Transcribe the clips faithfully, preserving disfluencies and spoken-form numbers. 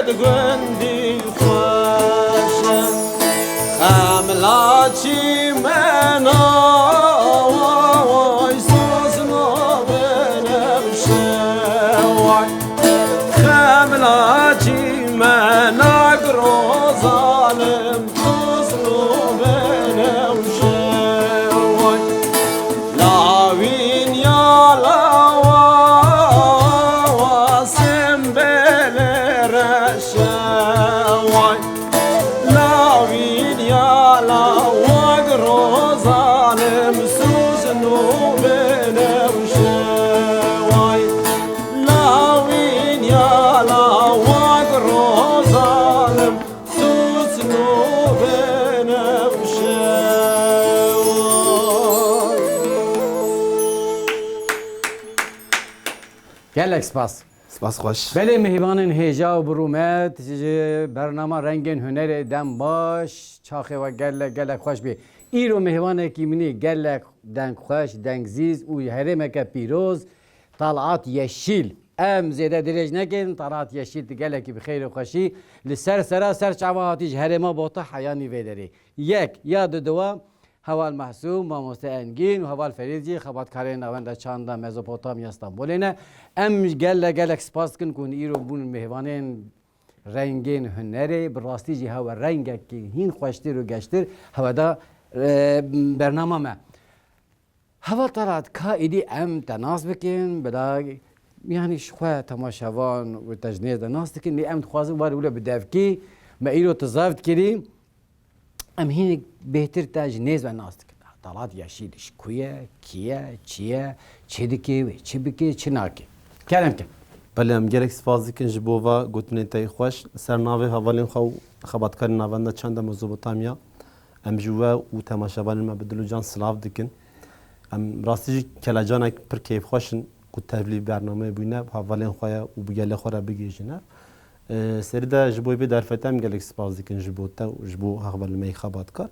Gundî xweş e, xemla çîmena, way sozno binewşe, way xemla çîmena, gro zalim sozno binewşe, way lawîn ya lawa, wa sembelê reş e, way lawîn ya lawa, gro zalim sozno binewşe, way lawîn ya lawa, gro zalim sozno binewşe, way. Gelek spas. Spas xweş. Belê mêvanên hêja û bi rûmet ji bernama Rengên Hunerê dem baş, çaxê we gelek, gelek xweş bî. Îro mêvanekî min î gelek dengxweş, dengzîz û herêmeke pîroz, Talat Yeşîl. Em zêde dirêj nekin, Talat Yeşîl tu gelekî bi xêr û xweşî li ser sera ser çava hatî ji herêma Bota heyanî vê derê. Yek ya diduwa, Heval Mehsûm, Mamoste Engîn û Heval Ferîd jî xebatkarên Navenda Çanda Mezopotamya Stenbolê ne. Em gelek gelek spas dikin ku hûn îro bûn mêvanên Rengên Hunerê. Bi rastî jî hewe rengekî hîn xweştir û geştir hewe da, e, bernama me. Heval Talat, ka êdî em te nas bikin, bila, yanî ji xwe temaşevan û te ji nêz de nas dikin, lê em dixwazin warê wilo bi devkî me îro tu zeft kirî. Em hîn bêhtir te ji nêz ve nas dikin. Talat Yeşîl ji ku ye, kî ye, çi ye, çi dike, wê çi bike, çi nake. Kerem ke. Belê, em gelek spas dikin ji bo va gotinên te yê xweş. Ser navê hevalên xwe û xebatkarên Navenda Çanda Mezopotamya, em ji we û temaşevanên me bi dil û can silav dikin. Em rastî jî kelecanek pir kêfxweş in ku tevlî bernameyê bûyne, hevalên xwe ye û bi gelê xwe re bigihîjine. E, serî de ji bo vê derfetê em gelek spas dikin ji bo te û ji bo hevalên me yê xebatkar.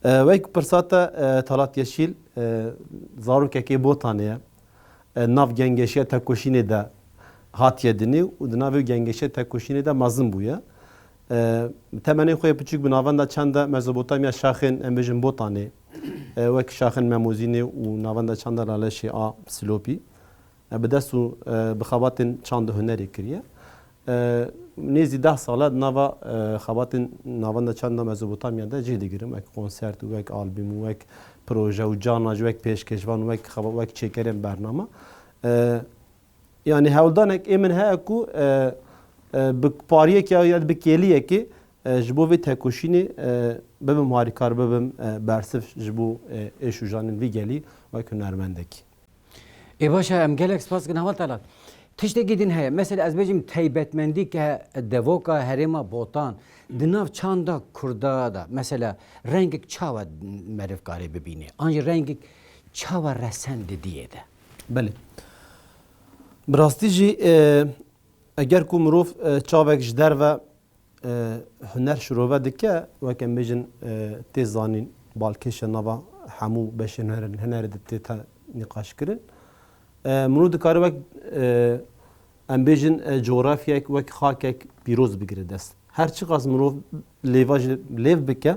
E, wek pirsa te, e, Talat Yeşîl, e, zarokekê Botanê ye. E, nav gengeşiya tekoşînê de hatiye dinê û di navê gengeşiya tekoşînê de mezin bûye. E, temenê xwe yê piçûk bi navenda çanda Mezopotamya şaxên, em bêjin, Botanê, e, wek şaxên Memozînê û navenda çanda Laleşê a Silopî, e, bi dest û, e, bi xebatên çand û hunerê kiriye. E, nêzî deh sal e di nava, e, xebatên navenda çanda Mezopotamya de cih digirim, wek konsert û wek albûm û wek proje û carna jî wek pêşkêşvan û wek xeba-, wek çêkerên bernama. E, Yanî hewldanek ê min heye ku, e, e, bi pariyekê ya bi kêliyekê, e, ji bo vê tekoşînê, e, bibim harîkar, bibim, e, bersiv ji bo, e, êş û janên vî gelî wek hunermendekî. Ê baş e, em gelek spas dikin heval Talat. Tiştekî din heye. Mesela ez bêjim taybetmendî ke devoka herêma Botan di nav çanda Kurda de, mesela rengek çawa meriv karê bibîne? An jî rengek çawa resen didiyê de? Belê. Bi rastî jî, e, eger ku mirov, e, çavek ji derve, e, huner şirove dike, wek em bêjin, e, tê zanîn, balkêş e nava hemû beşên huner-, hunerê de tê te nîqaşkirin. E, mirov dikare wek, e, em bêjin, e, cografyayek, wek xakek pîroz bigire dest. Her çiqas mirov lêva ji lêv bike,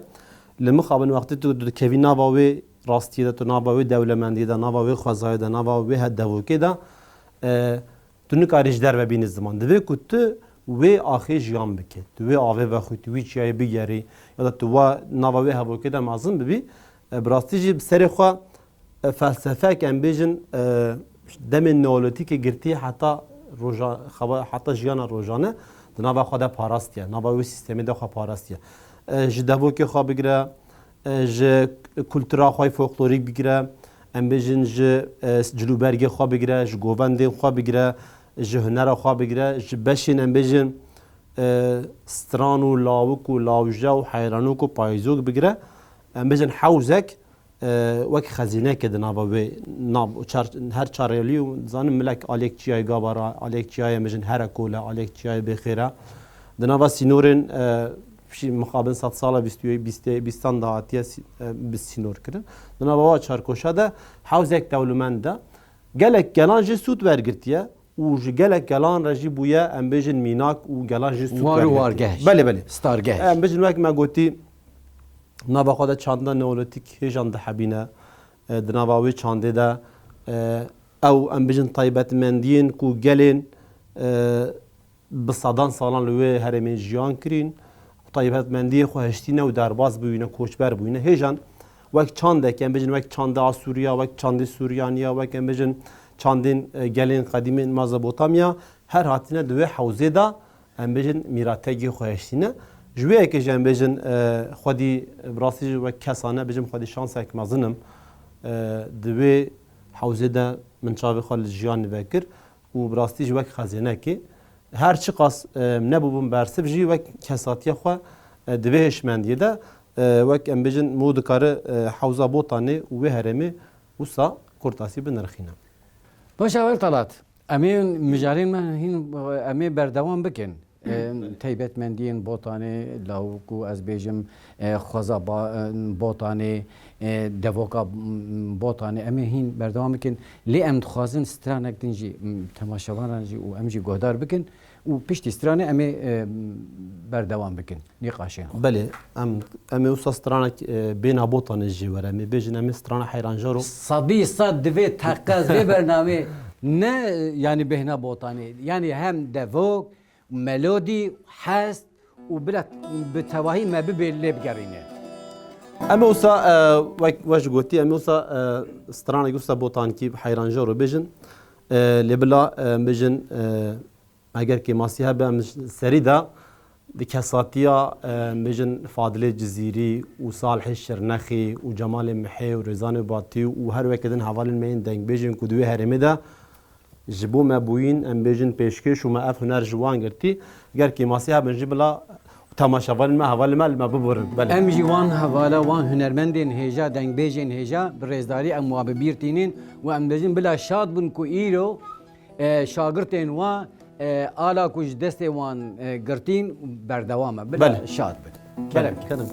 li mixabin wextê tu dikevî nava wê rastiyê de, tu nava wê dewlemendiyê de, nava wê xwezayê de, nava wê he devokê de, e, tu nikarî ji derve bînî ziman. Divê ku tu wê axê jiyan bikî, tu wê avê vexwî, tu wî çiyayê bigerî, ya da tu wa nava wê hevokê de mezin bibî. E, bi rastî jî bi serê xwe e, felsefek, em bêjin, e, demên neolîtîkê girtiye heta roja-, xeba-, heta jiyana rojane di nava xwe de parastiye, nava wê sîstemê de xwe parastiye. E, ji devokê xwe bigire, e, ji kultura xwe folklorîk bigire, em bêjin ji, e, cilûbergê xwe bigire, ji govendên xwe bigire, ji hunera xwe bigire, ji beşên em bêjin, e, stran û lawik û lawje û heyranok û payîzok bigire, em bêjin hewzek, e, wek xezîneke di nava wê nav û çar-, her çar yolî û dizanin milek aliyek çiyayê Gabara, aliyek çiyayê, em bêjin, Herekol e, aliyek çiyayê Bêxêr e. Di nava sînorên, e, şî mixabin sedsala bîst û yek, bîst, bîstan de hatiye sî-, e, bi sînor kirin. Di nava wa çarkoşa de hewzek dewlemend e. Gelek gelan jê sûd wergirtiye. û ji gelek gelan re jî bûye, em bêjin, mînak û gelan jî sûk War û werigrî. wargeh jî. Belê, belê. Stargeh jî. Em bêjin, wek me gotî, nava xwe de çanda neolîtîk hêjan dihebîne. E, di nava wê çandê de, e, ew, em bêjin, taybetmendiyên ku gelên, e, bi sedan salan li wê herêmê jiyan kirîn, taybetmendiyê xwe hiştîne û derbas bûyîne, koçber bûyîne. Hêjan wek çandek, em bêjin, wek çandê Asûriya, wek çandê Suryaniya, wek, em bêjin, çandên, e, gelên qedîmên Mezopotamya, her hatine di wê hewzê de, em bêjin, mîrategê xwe hiştîne. Ji wê yekê jî, em bêjin, e, xwedî, bi rastî jî wek kesane, bêjim, xwedî şansek mezin im. E, di wê hewzê de min çavê xwe li jiyanê vekir û bi rastî jî wek xezênekê, her çiqas, e, nebûbûm bersiv jî, wek kesatiya xwe, e, di vê hişmendiyê de, e, wek, em bêjin, min dikare, e, hewza Botanê û wê herêmê wisa kurtasî binirxîne. Baş e, Talat. Em ê mijarên me hîn, em ê berdewam bikin. E, taybetmendiyên Botanê, lawik û, ez bêjim, e, xweza ba-, e, Botanê, e, devoka, m, Botanê, em ê hîn berdewam bikin. Lê em dixwazin stranek din jî, m, temaşevanan jî û em jî guhdar bikin û piştî stranê em ê, e, berdewam bikin nîqaşên xwe. Belê, em, em ê wisa stranek, e, bêhna Botanê jî were. Em ê bêjin, em ê strana Heyranjaro. Sedî sed divê teqez vê bernamê ne, yanî bêhna Botanê. Yanî hem devok, melodî, hest û bila bi tevahî me bibê lê bigerîne. Em ê wisa, e, wek we jî gotî, em ê wisa, e, stranek wisa Botankî Heyranjaro bêjin. E, lê bila, e, em bêjin, e, Eger kêmasî hebe, em serî de di kesatiya, em bêjin, Fadilê Cizîrî û Salihê Şirnexî û Cemalê Mihê û Rêzanê Batî û her weke din hevalên me yên dengbêjên ku di wê herêmê de ji bo me bûyîn, em bêjin, pêşkêş û me ev huner ji wan girtî. Ger kêmasî hebin jî bila temaşevanên me, hevalên me li me bibirin. Belê. Em jî wan hevala, wan hunermendên hêja, dengbêjên hêja bi rêzdarî em wa bi bîr tînin û em bêjin bila şad bin ku îro e, şagirtên wan, e, ala ku ji destê wan, e, girtîn berdewam e. Bila Belê. şad bin. Kerem, Kerem. kerem.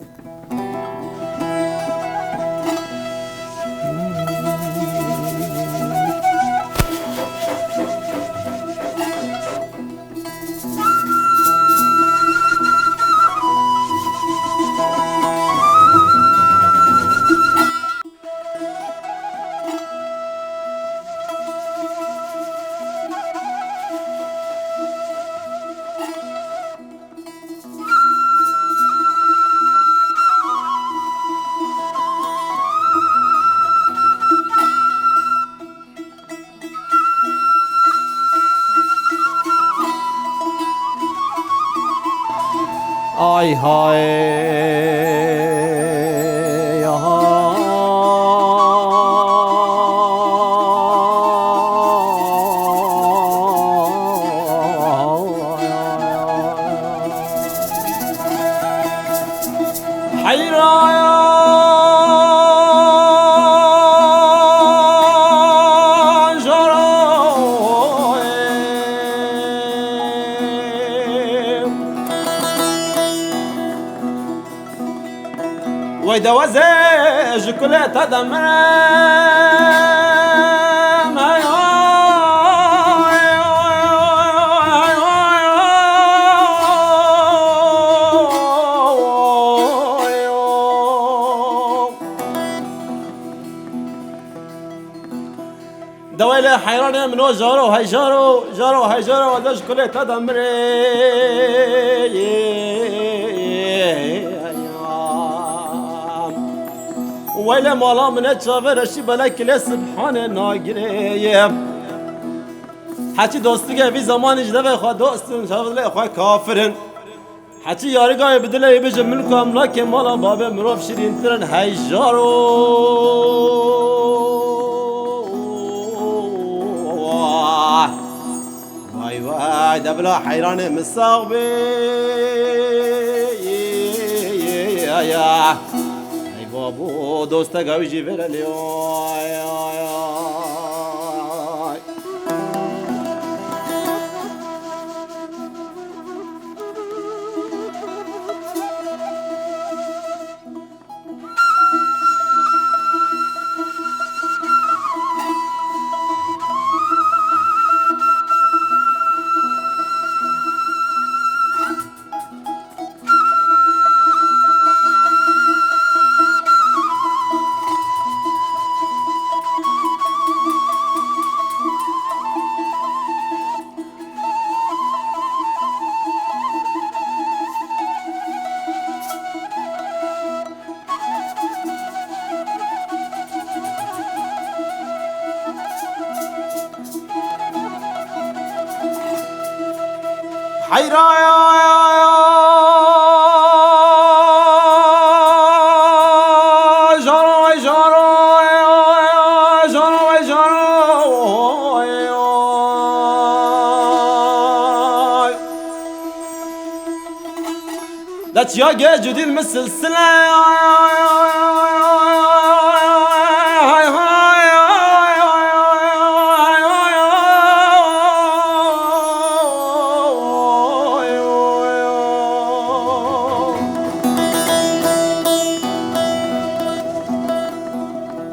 Ay hay, ay. Heyran jaro. Wey de weze ji kulê te de mirim. Dewê lê heyranê min o jaro, hey jaro, jaro, hey jaro, ez ji kulê te de mirê. Weylê mala min e çavê reşî belek kilê sibhanê nagirê. Heçî dostike vî zamanî ji devê xwe dost in, ji devê xwe kafir in. Heçî yarigayê bi dilê wî bêje milka emlakê mala babê mirov şirîntir in hey jaro. Vay vay de bila heyranê min sax bê. Hey babo dosteka wî jî vêre lê. Heyra ya, ya, ya, jara vay jara, jara vay jara. Da çiya gel cudîl mi silsile.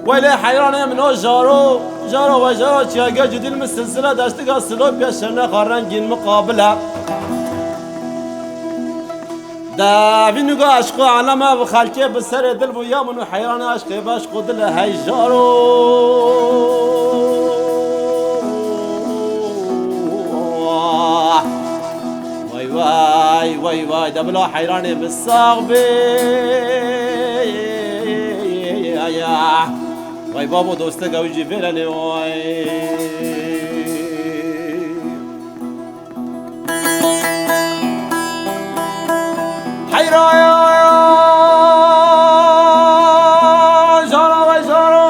Weylê heyranê min o jaro, jaro ve jaro çiya gel cudîl mi silsile deştiga silo pêşene xwe rengîn miqabile. Devî nuga eşqo aleme bi xelkê bi serê dil bû ya min û heyranê eşqê bi eşqo dile hey jaro. Vay vay vay vay de bila heyranê bi sax bê. Vay babo dostek ew jî vêrenê vay. Heyra ya, ya, jara vay jara,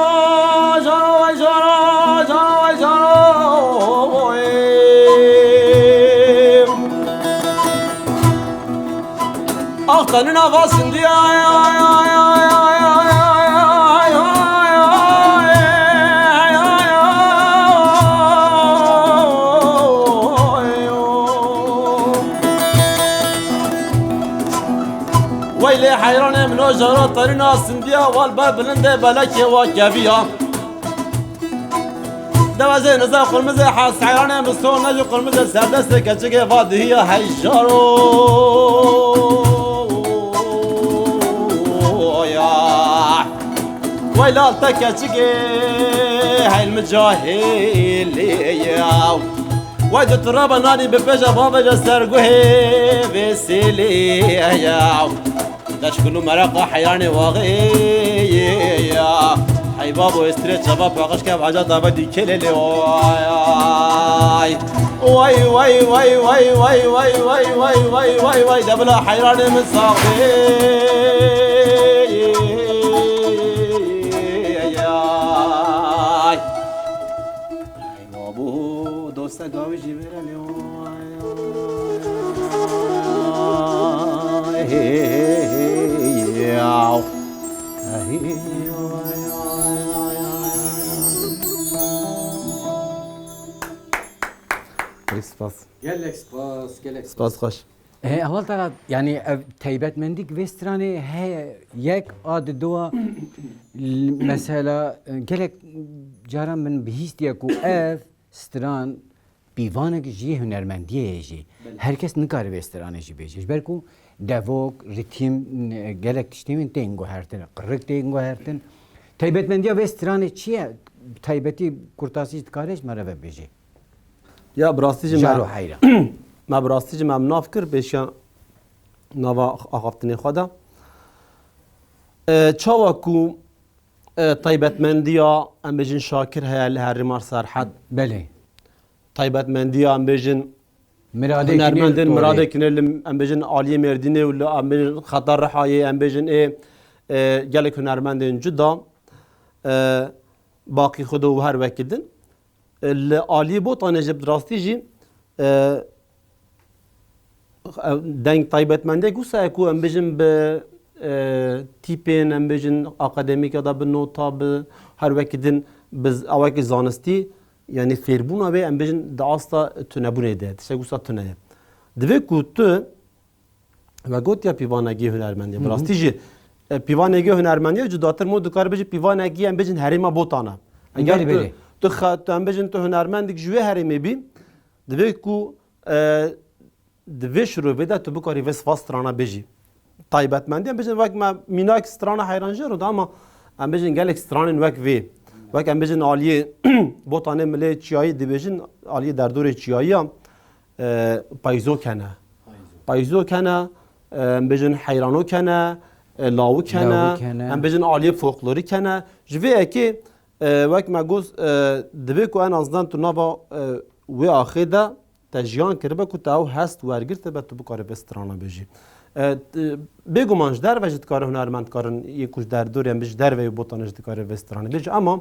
jara vay jara, jara vay jara, oy. Ax tenina va sindiya. Weylê heyranê min o jara terîna sindiya wal ber bilindê belekê wa keviya. Dewezê nize qurmizê has heyranê min so ne ji qurmizê serdestê keçikê va dihiya hey jaro ya. Wey lal te keçikê heyl mi cahilê ya. Wey di tu raba nanî bi pêja bavêja ser guhê vê sêlê ya. Deşkulu meraqa heyranê waxê ya. Hey babo, estirê çava paqij ke vaca dava dî kelê lê vay. Vay, vay, vay, vay, vay, vay, vay, vay, vay, vay, vay, de bila heyranê min saxê ya. Hey babo, dosta gavê jî vêrenê vay. Gelek spas. Gelek spas, gelek spas. Spas xweş. He, heval Talat, yani ev taybetmendîk vê stranê heye, yek a di dua, l-, mesela, e, gelek caran min bihîstiye ku ev stran pîvanek ji yê hunermendiyê ye jî. Belê. Her kes nikare vê stranê jî bêje. Ji ber ku devok, ritîm, n-, gelek tiştê win tên guhertin, qirik tên guhertin. Taybetmendiya vê stranê çi ye? Taybetî kurtasî dikare ji me re ve bêje. Ya, bi rastî jî me, Jaro heyran. Me bi rastî jî me nav kir pêşiya nava axaftinê xwe de. E, çawa ku, e, taybetmendiya, em bêjin Şakir heye li herêma Serhed. Belê. Taybetmendiya, em bêjin, Miradê Kinê li hunermendên Torê. Miradê Kinê li, em bêjin aliyê Mêrdînê û li, em bêjin xeta Rihayê, em bêjin ê, e, gelek hunermendên cuda, e, Baqî Xudo û her wekî din. E, li aliyê Botanê jî bi rastî jî, e, e, deng taybetmendek wisa ye ku em bêjin bi, e, tîpên, em bêjin akademîk ya da bi nota, bi her wekî din bi z-, awekî zanistî, yanî fêrbûna wê em bêjin di asta tunebûnê de, tiştek wisa tune ye. Divê ku tu, me got ya pîvanegî hunermendî, Hı hı. bi rastî jî, e, pîvanegî hunermendî cudatir mo dikare bêjî pîvanegî em bêjin herêma Botana. Eger Belê, tu, belê. tu xe-, tu em bêjin tu hunermendek ji wê herêmê bî, divê ku, e, di vê şirovê de tu bikarî vê siva strana bêjî. Taybetmendî em bêjin wek me mînak strana Heyran Jero de ama em bêjin gelek stranên wek vê. Wek em bêjin aliyê Botanê milê çiyayî dibêjin, aliyê derdorê çiyayî ya, e, payîzok hene. Payîzok hene, e, em bêjin heyranok hene, e, lawik hene, Lawik hene. em bêjin aliyê folklorîk hene. Ji vê yekê, e, wek me got, e, divê ku en azından tu nava, e, wê axê de te jiyan kiribe ku te ew hest wergirtibe, tu bikarî vê strana bêjî. E, t-, bêguman ji derve jî dikare hunermend karin, yê ku ji derdorê em ji derve yê botanê jî dikare vê stranê bêjî. Ema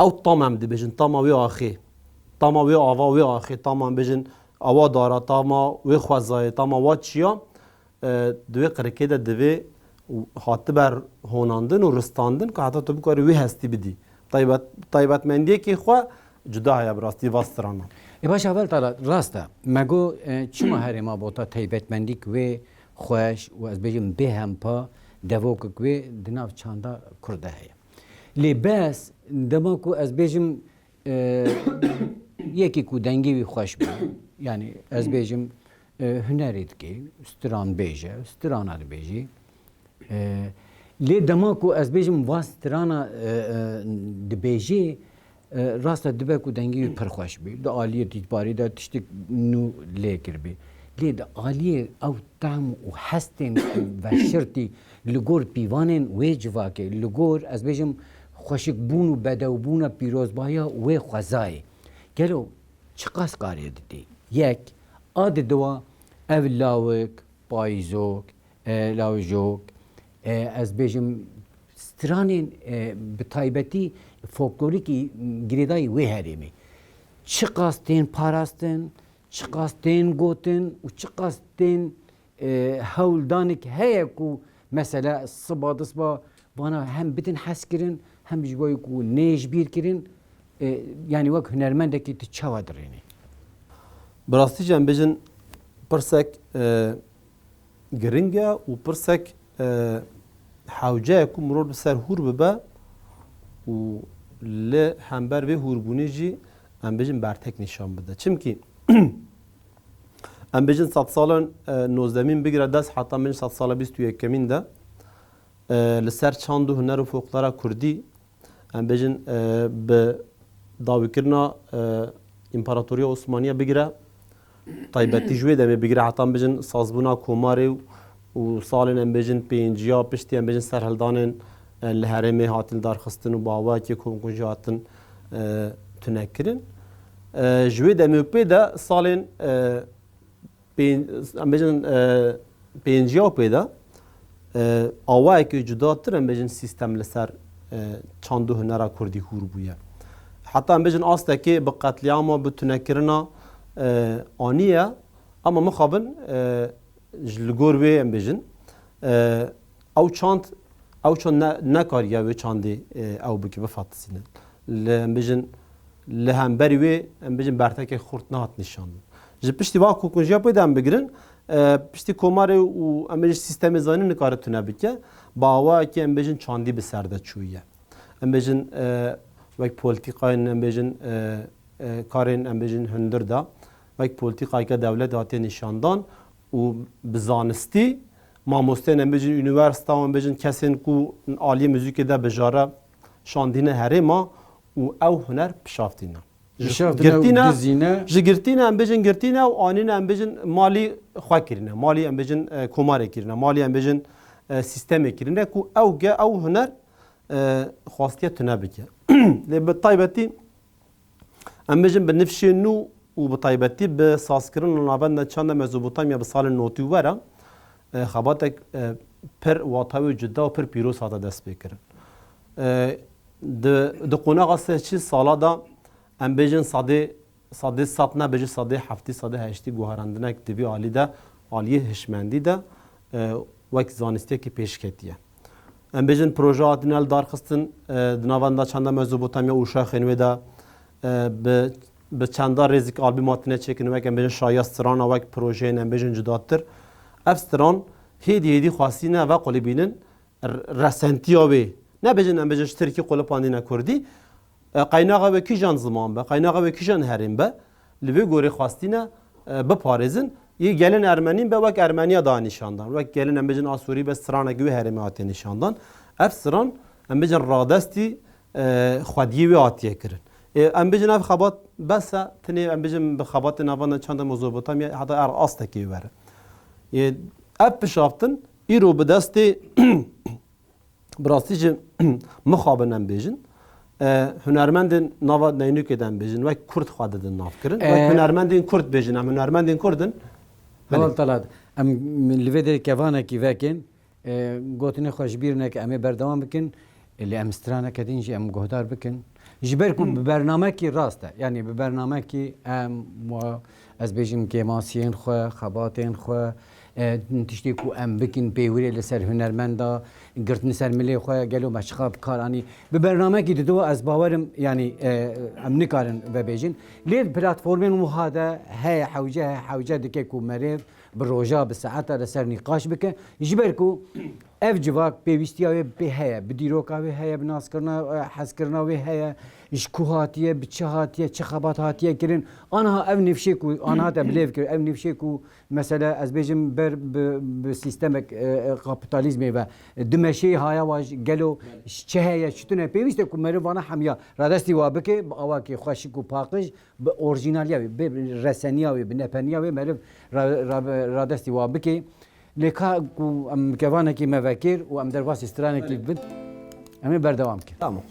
ew tam em dibêjin, tama wê axê, tama wê ava wê axê, tama em bêjin awa dara, tama wê xwezayê, tama wa çiya, e, di wê qirikê de divê hatibe honandin û ristandin ku heta tu bikarî wê hestî bidî. Taybet-, taybetmendiyekê xwe cuda heye bi rastî va strana. Ê baş, Heval Tala, rast e. Me got, e, çima herêma Bota taybetmendîk wê xweş û ez bêjim bêhempa devokek wê di nav çanda Kurd de heye. Lê bes dema ku ez bêjim, e, yekî ku dengê wî xweş be, yanî ez bêjim, e, hunerê dike, stran bêje, strana dibêjî. E, lê dema ku ez bêjim van strana, e, e, dibêjî, e, rast e dibe ku dengê wî pir xweş bî. Di aliyê dîtbarî de tiştik nû lê kiribî. Lê di aliyê ew tehm û hestên ku veşirtî li gor pîvanên wê civakê, li gor, ez bêjim, xweşikbûn û bedewbûna pîrozbahiya wê xwezayê. Gelo çiqas karê didî? Yek, a didiwa ev lawik, payîzok, e, lawjok, e, ez bêjim stranên, e, bi taybetî folklorîkî girêdayî wê herêmê. Çiqas tên parastin, çiqas tên gotin û çiqas tên, e, hewldanik heye ku mesela siba disba vana hem bidin hezkirin, hem ji bo ku nê ji bîr kirin, e, yanî wek hunermendekî tu çawa dirênî? Bi rastî jî em bêjin pirsek, e, giring e û pirsek, e, hewce ye ku mirov bi ser hûr bibe û li hember vê hûrbûnê jî em bêjin bertek nîşan bide. Çimkî em bêjin sedsalan, e, nozdemîn bigire dest heta em bêjin sedsala bîst û yekemîn de, e, li ser çand û huner û folklora kurdî, em bêjin, e, bi dawîkirina, e, Împaratoriya Osmaniye bigire, taybetî ji wê demê bigire, heta em bêjin sazbûna komarê û, û salên em bêjin pênciya piştî em bêjin serhildanên, e, li herêmê hatin darxistin û bi awayekî komkujî hatin, e, tunekirin. E, ji wê demê û pê de salên, e, pên-, em bêjin, e, pênciya û pê de, e, awayekî cudatir, em bêjin, sîstem li ser, e, çand û hunera kurdî hûr bûye. Heta em bêjin astekê bi qetlîama, bi tunekirina, e, aniye, ama mixabin, e, ji li gor wê em bêjin, e, ew çand, ew çand ne, nekariye wê çandê, e, ew bike, bifatisîne. Li, em bêjin, li hemberî wê, em bêjin, bertekê xurt nehat nîşandin. Ji piştî va kokunjiya pê de em bigirin, e, piştî komarê û, em bêjin, sîstemê zanîn nikare tune bike, bi awayekî, em bêjin, çandî bi ser de çûye. Em bêjin, e, wek polîtîkayên, em bêjin, e, e, karên, em bêjin, hundir de, wek polîtîkayeke dewlet hatiye nîşandan û bi zanistî, mamosteyên, em bêjin, unîversîta, em bêjin, kesên ku aliyê muzîkê de bijare, şandîne herêma û ew huner pişaftîne. Ji Pişaftîne û girtîne, dizîne. Ji girtîne, em bêjin, girtîne û anîne, em bêjin, malî xwe kirîne, malî, em bêjin, e, komarê kirîne, malî, em bêjin, e, sîstemê kirîne ku ew ge, ew huner, e, xwestiye tune bike. Lê bi taybetî, em bêjin, bi nifşên nû û bi taybetî bi sazkirin û navenda çanda Mezopotamya bi salên notî û were, e, xebatek, e, pir watayê wê cuda û pir pîroz hate destpêkirin. E, di, di qonaxa sed çil sala de, em bêjin, sedê, sedê sed nebêjin, sedê heftî, sedê heştî guherendinek di vî alî de, aliyê hişmendî de, e, wek zanistiyekî pêş ketiye. Em bêjin proje hatine li dar xistin, e, di navenda çanda Mezopotamya û şaxên wê de, e, bi, bi çanda rêzik albûm hatine çêkirin, wek em bêjin şahiya strana, wek projeyên em bêjin cudatir. Ev stran hêdî hêdî xwestîne vequlibînin r-, resentiya wê. Nebêjin em bêjin ji tirkî qulipandine kurdî. E, qeynaxa wê kîjan ziman be, qeynaxa wê kîjan herêm be, li vê gorê xwestîne, e, biparêzin. Yê gelên ermenîn be wek Ermeniya da nîşandan. Wek gelên, em bêjin, Asûrî be, stranekî wê herêmê hatiye nîşandan. Ev stran, em bêjin, radestî, e, xwediyê wê hatiye kirin. Ê, em bêjin ev xebat bes e, tenê em bêjin bi xebatê navenda çanda Mezopotamya heta er astekê were. Ê, ev pişaftin îro bi destê Bi rastî jî mixabin em bêjin, e, hunermendên nava Neynûkê de em bêjin, wek Kurd xwe didin navkirin, wek E, hunermendên Kurd bêjin, em hunermendên Kurd in. Belê. Heval Talat, em li vê derê kevanekî vekin, e, gotinê xwe ji bîr neke, em ê berdewam bikin, e, lê em straneke din jî em guhdar bikin. Ji ber ku Hmm. bi bernamekî rast e, yanî bi bernamekî em wa, ez bêjim kêmasiyên xwe, xebatên xwe, e, tiştê ku em bikin pêwirê li ser hunermenda, girtin ser milê xwe, gelo me çiqa bi kar anî. Bi bernamekî dido ez bawerim, yanî, e, em nikarin vebêjin. Lê platformên wiha de heye hewce, heye hewce dike ku merêv bi roja, bi saeta li ser nîqaş bike. Ji ber ku ev civak pêwîstiya wê pê heye, bi dîroka wê heye, bi naskirina, e, hezkirina wê heye, ji ku hatiye, bi çi hatiye, çi xebat hatiye kirin. Aniha ev nifşê ku aniha te bilêv kir, ev nifşê ku mesela ez bêjim ber bi, bi sîstemek, e, e, kapîtalîzmê ve, e, dimeşê haya wa ji gelo Belê. ji çi heye, çi tune. Pêwîst e ku meriv vana hemiya radestî wa bike, bi awakê xweşik û paqij, bi orjînaliya wê, bi reseniya wê, bi nepeniya wê meriv ra-, ra-, radestî wa bike. Lê ka ku em kevanekî me vekir û em derbasî stranekî Belê. bin, em ê berdewam kin. Tamam.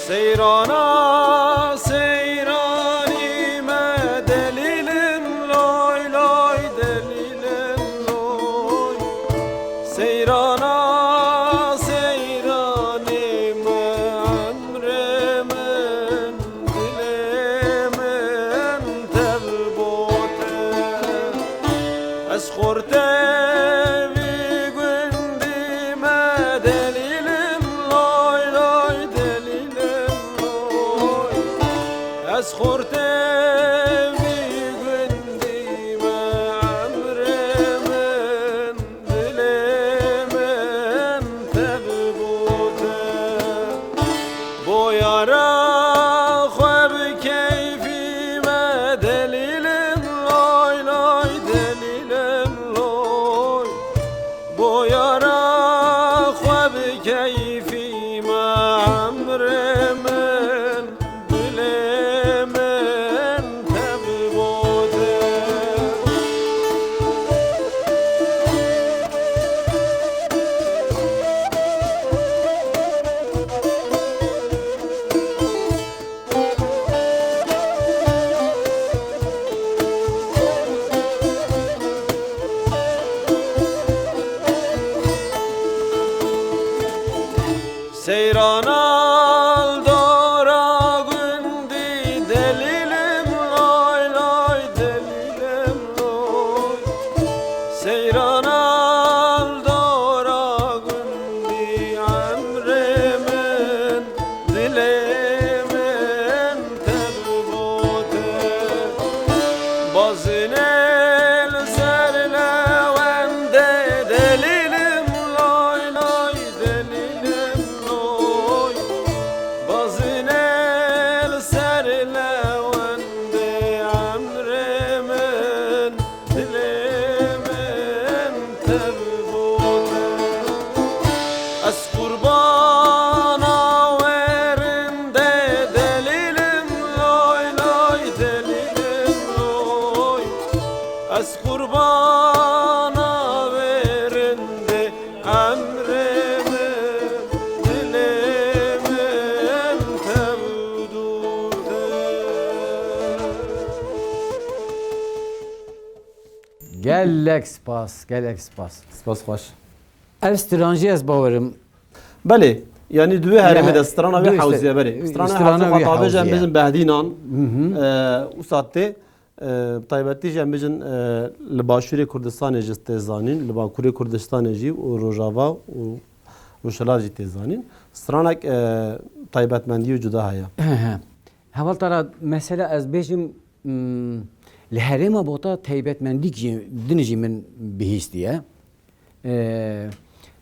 Seyrana seyranî me delîlim loy loy, delîlim loy. Seyrana seyranî me emrê min, dilê min tev bote. Ez xortê vî gundî me delîlim loy loy, delîlim loy. Ez xortê vî gundî me, emrê min, dilê min tev bote. Bo yara xwe bi keyfî me delîlim loy loy, delîlim loy. Bo yara xwe bi keyfî me, emrê min, dilê min tev bote. Seyran al dora gundî delîlim loy loy, delîlim loy. Seyran al dora gundî emrê min, dilê min tev bote. Bazinê li ser lewendê delîlim loy loy, delîlim loy. Bazinê li ser lewendê emrê min, dilê min tev bote. Ez qurbana wê rindê delîlim loy loy, delîlim loy. Ez qurbana wê rindê emrê min, dilê min tev dûte. Gelek spas, gelek spas. Spas xweş. Ev stran jî ez bawerim. Belê, yanî di wê herêmê de strana wê hewziye, belê. Strana hewziye xwe tavêje em bêjin Behdînan, e, wisa tê, e, bi taybetî jî em bêjin, e, li Başûrê Kurdistanê jî tê zanîn, li Bakurê Kurdistanê jî û Rojava û Rojhilat jî tê zanîn. Stranek, e, taybetmendî û cuda heye. He, he. Heval Tara, mesela ez bêjim, mm, li herêma Bota taybetmendîk jî, din jî min bihîstiye. Ee,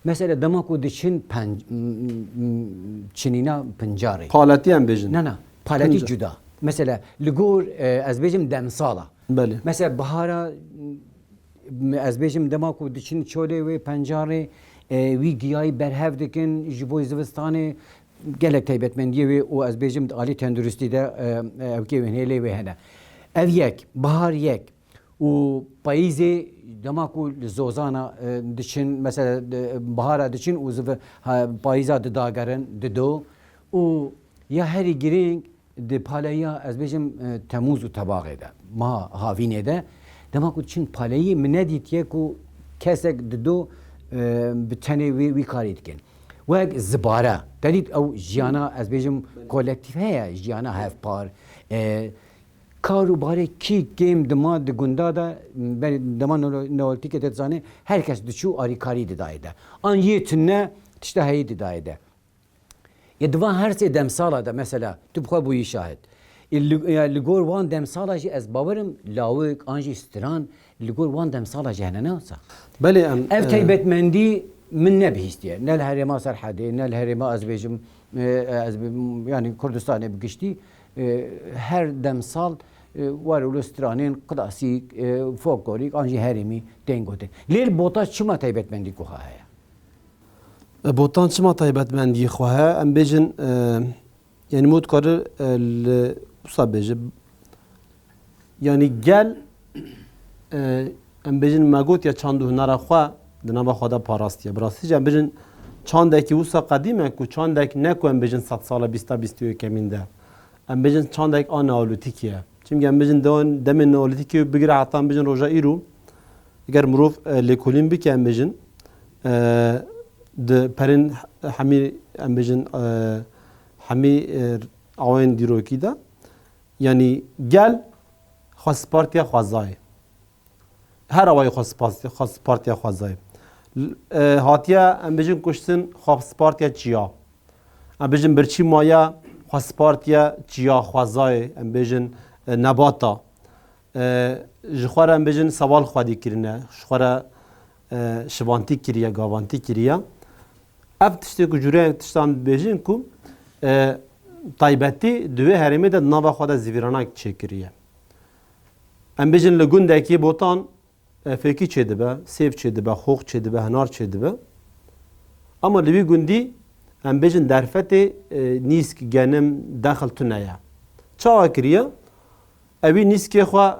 mesela dema ku diçin pen-, m-, m-, çinîna pincarê. Paletî em bêjin. Na, na, paletî Pinca- cuda. Mesela li gor, e, ez bêjim demsala. Belê. Mesela bahara, m-, ez bêjim dema ku diçin çolê wê pencarê, e, wî giyayî berhev dikin, ji bo zivistanê gelek taybetmendiyê wê û ez bêjim di alî tenduristî de, e, e, ewkê wê hêlê wê hene. Ev yek, bahar yek. Û payîzê dema ku li zozana, e, diçin, mesela, e, bahara diçin û zivi-, ha, payîza didagerin, dido. Û ya herî girîng di paleya, ez bêjim, e, Temûz û Tebaxê de, meha havînê de, dema ku diçin paleyî, min nedîtiye ku kesek dido, e, bi tenê wî, wî karî dikin. Wek zibare, te dît ew jiyana, ez bêjim, kolektîf heye, jiyana hevpar, e, Kar û barê kî kêm dima di gunda de, berê dema neo-, neolîtîkê te dizanê, her kes diçû arîkarî didayê de. An yê tune tişta heyî didayê de. Yê di van her sê demsala de, mesela, tu bi xwe bûyî şahid. Ê li, ya li gor wan demsala jî ez bawerim lawik an jî stiran li gor wan demsala jî hene, ne wisa? Belê, em, Ev e, taybetmendî min nebihîstiye. Ne li herêma Serhedê, ne li herêma, ez bêjim, e, ez bê-, yanî Kurdistanê bi giştî, e, her demsal, e, were wilo stranên klasîk, e, folklorîk an jî herêmî tên gotin. Lê li Bota çima taybetmendî guha heye? E, Botan çima taybetmendî xwe heye? Em bêjin, e, yanî min dikare, e, li wisa bêje, yanî gel, e, em bêjin me got ya çand û hunera xwe di nava xwe de parastiye. Bi rastî jî em bêjin çandekî wisa qedîm e ku çandek ne ku em bêjin sedsala bîsta bîst û yekemîn de. Em bêjin çandek a neolîtîkî ye. Çimkî em bêjin dewan-, demên neolîtîkî bigire heta em bêjin roja îro, eger mirov, e, lêkolîn bike em bêjin, e, di perên hemî em bêjin, e, hemî, e, awayên dîrokî de, yanî gel xwespartiya xwezayê. Her awayî xwespas-, xwespartiya xwezayê. L-, e, hatiye em bêjin kuştin xwespartiya çiya. Em bêjin birçî maye xwespartiya çiya xwezayê, em bêjin, e, nebata. E, ji xwe re em bêjin sewal xwedî kirine, ji xwe re, e, şivantî kiriye, gavantî kiriye. Ev tiştê ku cûreyek tiştan dibêjin ku, e, taybetî di wê herêmê de di nava xwe de zivîranek çêkiriye. Em bêjin li gundekî Botan, e, fêkî çêdibe, sêv çêdibe, xox çêdibe, hinar çêdibe. Ama li wî gundî em bêjin derfetê, e, nîsk, genim, dexil tune ye. Çawa kiriye? Ewî nîskê xwe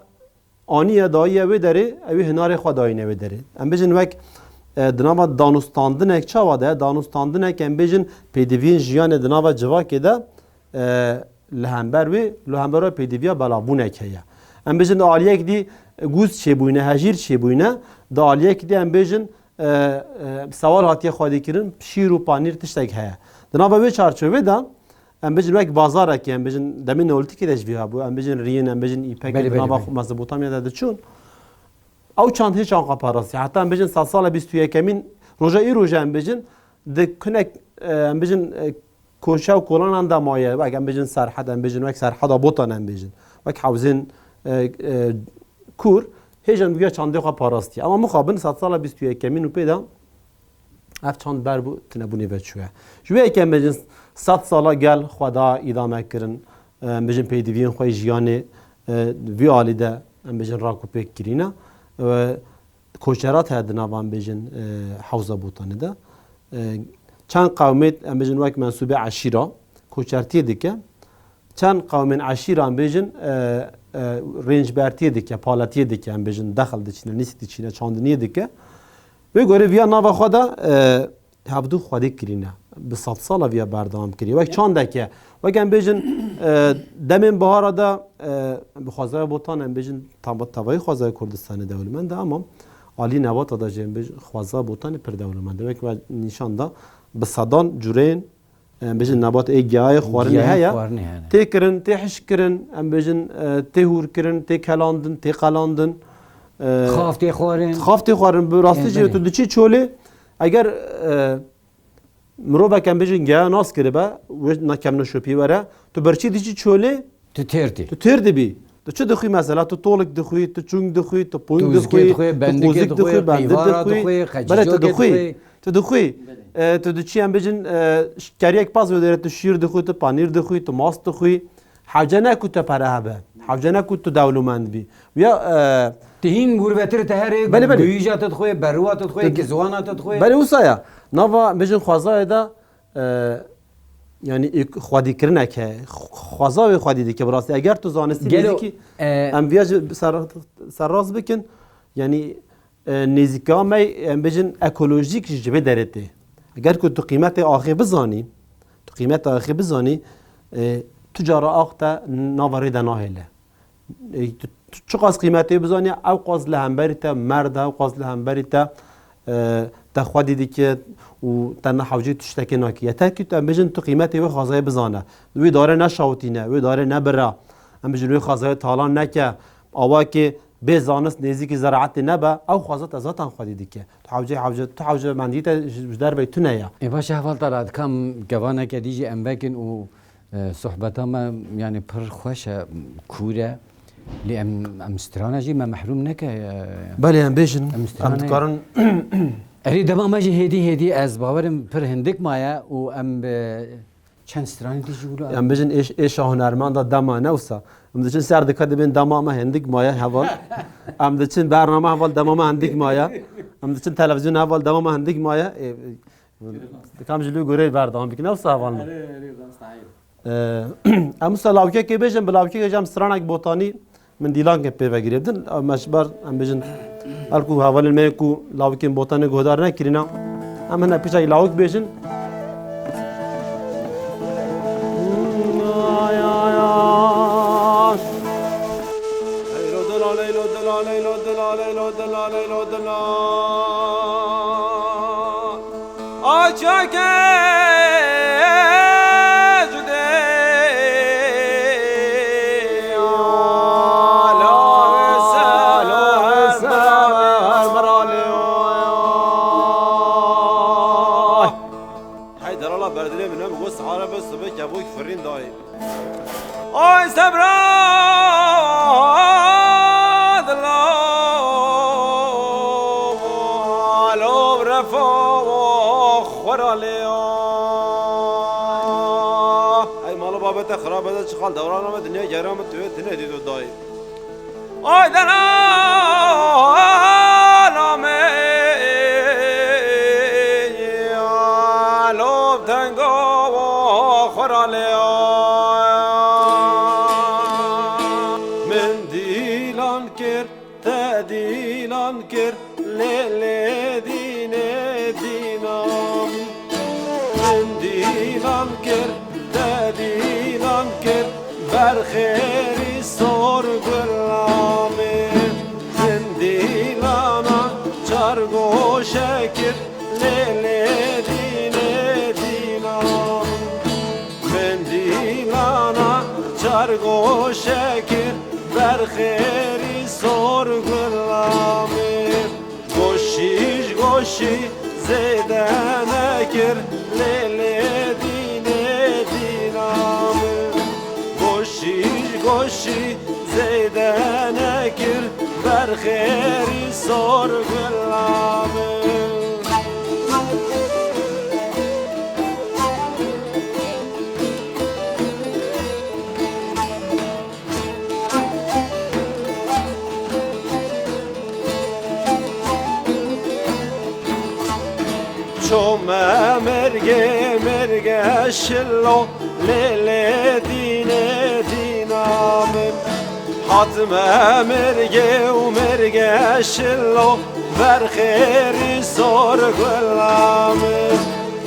aniye dayiye wê derê, ewî hinarê xwe dayîne wê derê. Em bêjin wek, e, di nava danûstandinek çawa de, danûstandinek em bêjin pêdiviyên jiyanê di nava civakê de, e, li hember wê, li hember wê pêdiviya belavbûnek heye. Em bêjin di aliyek dî gûz çêbûyne, hejîr çêbûyne, di aliyek dî em bêjin, e, e, sewal hatiye xwedîkirin, şîr û panîr tiştek heye. Di nava wê çarçovê de em bêjin wek bazarekê, em bêjin demê neolîtîkê de ji vî hebû, em bêjin riyên, em bêjin îpekê Belê, di belê, nava belê. Mezopotamya de diçûn. Ew çand hê çand xwe parastî. Heta em bêjin sedsala bîst û yekemîn roja îro jî em bêjin di kunek, e, em bêjin, e, koşe û kolanan de maye. Wek em bêjin Serhed, em bêjin wek Serheda Botan em bêjin. Wek hewzên, e, e, kûr, hêjan bi guya çandê xwe parastiye. Ama mixabin sedsala bîst û yekemîn û pê de ev çand ber bû, tinebûnê ve çûye. Ji wê yekê em bêjin sed sala gel xwe da îdame kirin. Em bêjin pêdiviyên xwe yê jiyanê, e, vî alî de em bêjin rak û pêk kirîne. E, koçerat heye di nava em bêjin, e, hewza Botanê de. E, çend qewmêt em bêjin wek mensûbê eşîra koçertiyê dike. Çend qewmên eşîra em bêjin, e, e, rêncbertiyê dike, paletiyê dike, em bêjin dexil diçîne, nîsk diçîne, çandiniyê dike. Wê gorê viya nava xwe de, e, hevdû xwedî kirîne. Bi sedsala viya berdewam kiriye. Wek çandeke, wek em bêjin, e, demên bihara de, e, bi xwezaya Botan em bêjin, tam-, tevayî xwezaya Kurdistanê dewlemend e, ama alî nebata de jî em bêjin xwezaya Botanê pir dewlemend e. Wek we nîşan da bi sedan cureyên, em bêjin nebat ê giyayê xwarinê Giyayê heye. Xwarinê hene. Tê kirin, tê hişk kirin, em bêjin, e, tê hûr kirin, tê kelandin, tê qelandin. E, Xav tê xwarin. Xav tê xwarin. Bi rastî Ê, jî belê. Tu diçî çolê, eger, e, mirovek em bêjin geya nas kiribe, wê na kemnoşopî were, tu birçî diçî çolê, Tu têr tî. Tu têr dibî. Tu çi dixwî mesela? Tu tolik dixwî, tu çung dixwî, tu pung Tu uzikê dixwî, dixwî, tu bendikê qozik dixwî, dixwî, bendir qîvara dixwî. Dixwî, Belê, tu qeyvara dixwî. Dixwî. Tu dixwî. Belê. E, tu diçî, em bêjin, e, ş-, keriyek paz wê dere, tu şîr dixwî, tu panîr dixwî, tu mast dixwî. Hewce ne ku te pere hebe. Hewce ne ku tu dewlemend bî. Ya, e, Tu hîn wurvetir te herê Belê, belê. Guhîja te dixwê, beruwa te dixwê, Tu- kizwana te dixwê. Belê, wisa ya. Nava, em bêjin, xwezayê de, e, yanî, îk-, xwedîkirinek heye. Xweza wê xwedî dike, bi rastî. Eger tu zanistî Gelo, nêzîkî, e, em viya jî ser, serrast bikin, yanî, e, nêzîka me, em bêjin, ekolojîk jî ji vê derê tê. Eger ku tu qîmetê axê bizanî, tu qîmetê axê bizanî, e, tu cara ax te nava rê de nahêle. E, tu, tu çiqas qîmetê bizanî, ew qas li hemberî te merd e, ew qas li hemberî te, e, te xwedî dike û te nehewcî tu tiştekê nakî. Yeter ku tu, em bêjin, tu qîmetê wê xwezayê bizane. Wê dare neşawitîne, wê dare nebire. Em bêjin, wê xwezayê talan neke. Awakê bê zanist nêzîkî zeraetê nebe, ew xweza te zaten xwedî dike. Tu hewce, hewce, tu hewce mendî te ji, ji derveyî tune ye. Ê baş e, heval Talat, kam gevaneke dî jî em vekin û, e, sohbeta me, yanî, pir xweş e, kûr e. Lê em, em strana jî me mehrûm neke, e, Belê, em bêjin, em em stranê dikarin. Erê, dema me jî hêdî hêdî, ez bawerim, pir hindik maye û em bi Çend stranê dî jî wilo. Em bêjin êş-, êşa hunermenda dema ne wisa. Em diçin ser dika dibên dema me hindik maye heval. Em diçin bername heval dema me hindik maye. Em diçin televîzyon heval dema me hindik maye. Ê, dikam ji lê goreyê berdewam bikin, ne wisa heval me? Erê, erê, rast e. Ê, em wisa lawkekê bêjin, bi lawkekê jî em stranek botanî Min dîlankê pê ve girê bidin, me ji ber, em bêjin, belku hevalên me ku lawikên botanê guhdar nekirîne, em hine pîşa lawik bêjin. Açake cudê, alo, alo, Hey, derala berdilê min, em go sihare be sibe kebûk firîn dayê. Ay sebra dilo, alo refa xwera lê ya. Ay mala babete xirabe de çi xal dewrana me dinya gera me tu tine dîdo dayê. Ay delala me, alo tenga xwera lê ya. Min dîlan kir, te dîlan kir, lê lê dînê dîna min. Min dîlan kir, te dîlan kir, ber xêrî sor gula min. Min dîlana çar goşe kir, lê lê dînê dîna min. Min dîlana çar goşe kir, ber xêrî sor gula min. Goşî ji goşî zêde nekir, lê lê dînê dîna min. Goşî ji goşî zêde nekir, ber xêrî sor gula min. Çome mirgê, mirge şilo, lê lê dînê dîna min. Hatime mirgê û mirge şilo, ber xêrî sor gula min.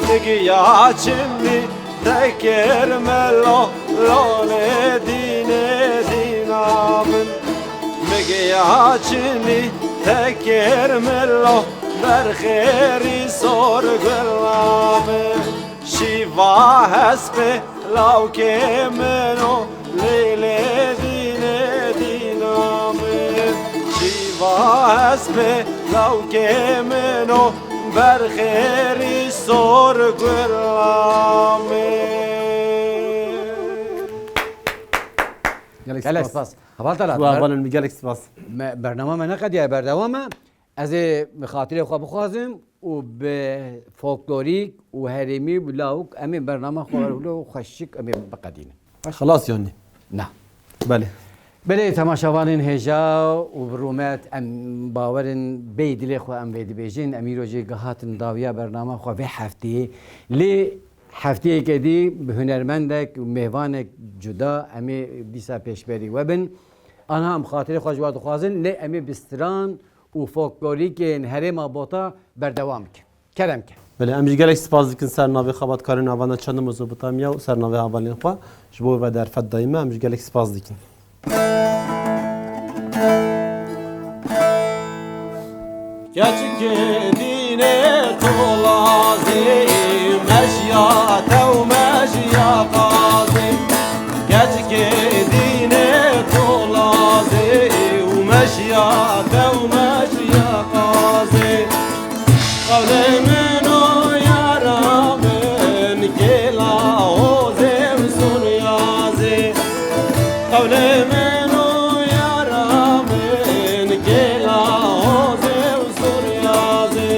Digiya çimî Tekir melo, lolê dînê dîna min. Migiya çinî tekir melo, ber xêrî sor gula min. Şîva hespê lawkê min o, lê lê dînê dîna min. Şîva hespê lawkê min o, ber xêrî sor gula min. Gelek spas. Heval Talat, Ji bo hevalên min gelek spas. Me, bernama me neqediye, berdewam e. Ez ê bi xatirê xwe bixwazim û bi folklorîk û herêmî û lawik em ê bernama xwe wilo xweşik em ê biqedînin. Xelas yanî. Na. Belê. Belê, temaşevanên hêja û bi rûmet, em bawerin bêyî dilê xwe em vê dibêjin. Em îro jî gihatin dawiya bernama xwe vê hefteyê. Lê hefteyeke dî bi hunermendek û mêvanek cuda em ê dîsa pêşberî we bin. Anha em xatirê xwe ji we dixwazin, lê em ê bi stran û folklorîkên herêma Bota berdewam bikin. Kerem ke. Belê, em jî gelek spas dikin ser navê xebatkarên navenda çend Mezopotamiya û ser navê hevalên xwe ji bo ve derfet dayî me, em jî gelek spas dikin. Keçikê dînê tolazê, meşya te û meşya qazê. Keçikê dînê tolazê û meşya te û meşya qazê. Qewlê min û yara min kêla hozê û suryazê. Qewlê min û yara min kêla hozê û suryazê.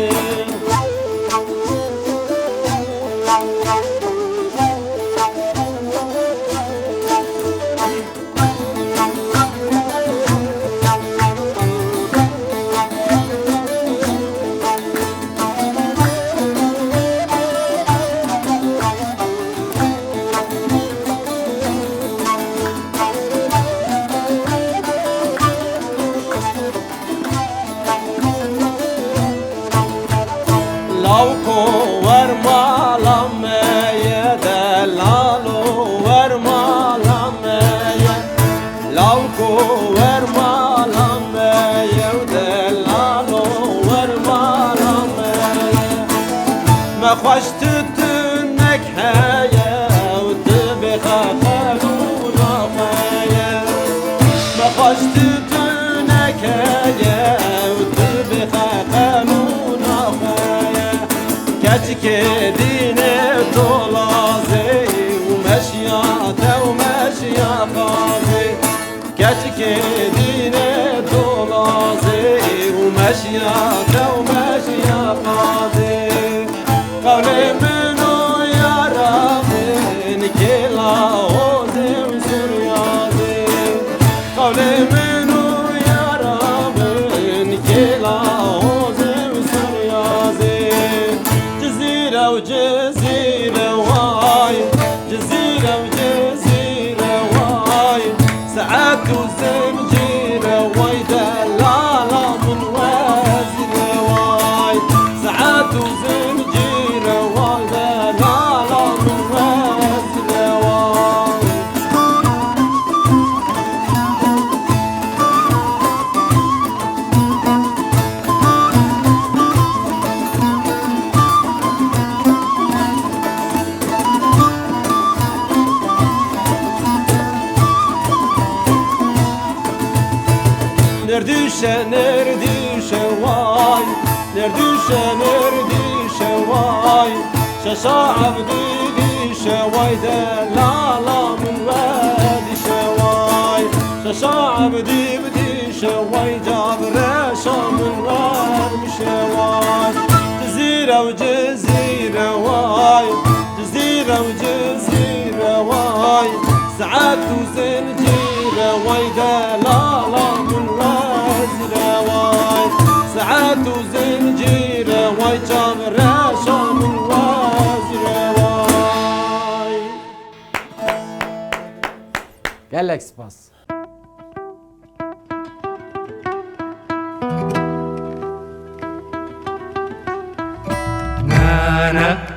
Lawko wer mala me ye, delalo wer mala me ye. Lawko wer mala me ye, delalo wer mala me ye. Me xweş titunek heye û tu bêxeqe nûna xwe ye. Me xweş titunek heye û tu bêxeqe nûna xwe ye. Keçikê dînê tolazê û meşiya te û meşiya qazê. Keçikê dînê tolazê û meşiya te û meşiya qazê. Qewlê min û yara min kêla hozê û suryazê. Qewlê min û yara min kêla hozê û suryazê. Cizîre û Cizîre way, Cizîre û Cizîre way. Saet û zincîre way delala min wezîre way. Saet û zincîre way delala min wezîre way. Nerdîşe, nerdîşe way, nerdîşe, nerdîşe way. Şeşa Ebdî dîşe way delala min vedîşe way. Şeşa Ebdî bidîşe way cavireşa min vermişe way. Cizîre û Cizîre way, Cizîre û Cizîre way. Saet û zincîre way delala min wezîre way. Saet û zincîre way çav reşa min wezîre way. Gelek spas. Na, na.